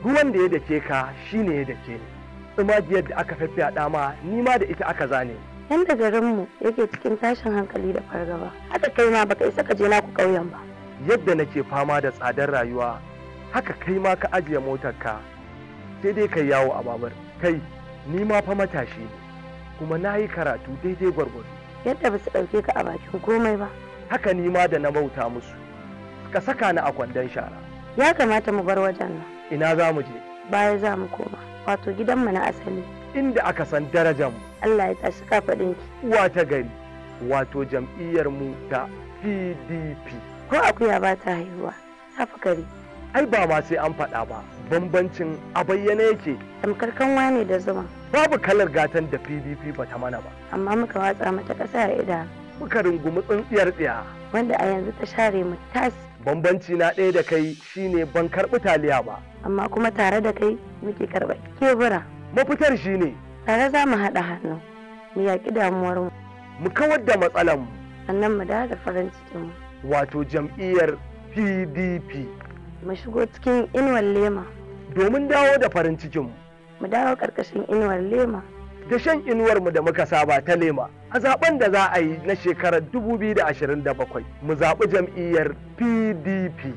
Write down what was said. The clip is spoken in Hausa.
Ruwan da ya dake ka shine ya dake ni. Tsumagiyar da aka faffaɗa ma ni ma da ita aka zane. Yanda garinmu yake cikin tashin hankali da fargaba, haka kai ma baka isa ka je naku ƙauyen ba. Yadda nake fama da tsadar rayuwa, haka kai ma ka ajiye motarka sai dai kai yawo a babur. Kai, ni ma fa matashi ne, kuma na yi karatu daidai gwargwado. Yadda ba su ɗauke ka a bakin komai ba, haka ni ma da na bauta musu, suka saka ni a kwandon shara. Ya kamata mu bar wajen nan. Ina za mu je? Baya za mu koma, wato gidanmu na asali. Inda aka san darajar mu. Allah ya tashi kafaɗinki. Uwa ta gari, wato jam'iyyar mu ta PDP. Ko akuya ba ta haihuwa, ta fi kare. Ai ba ma sai an faɗa ba, bambancin a bayyane yake. Tamkar kanwa ne da zuma. Babu kalar gatan da PDP ba ta mana ba. Amma muka watsa mata ƙasa a idanu. Muka rungumi tsintsiyar tsiya. Wanda a yanzu ta share mu tas. Bambanci na ɗaya da kai shine ban karɓi taliya ba. Amma kuma tare da kai muke karɓar kebura. Mafitar shine tare za mu haɗa hannu, mu yaƙi damuwar mu. Mu kawar da matsalar mu. Sannan mu dawo da farin cikin mu. Wato jam'iyyar PDP. Mu shigo cikin inuwar lema. Domin dawo da farin cikin mu. Mu dawo ƙarƙashin inuwar lema. Da shan inuwar mu da muka saba ta lema. A zaben da za a yi na shekarar 2027 mu zaɓi jam'iyyar PDP.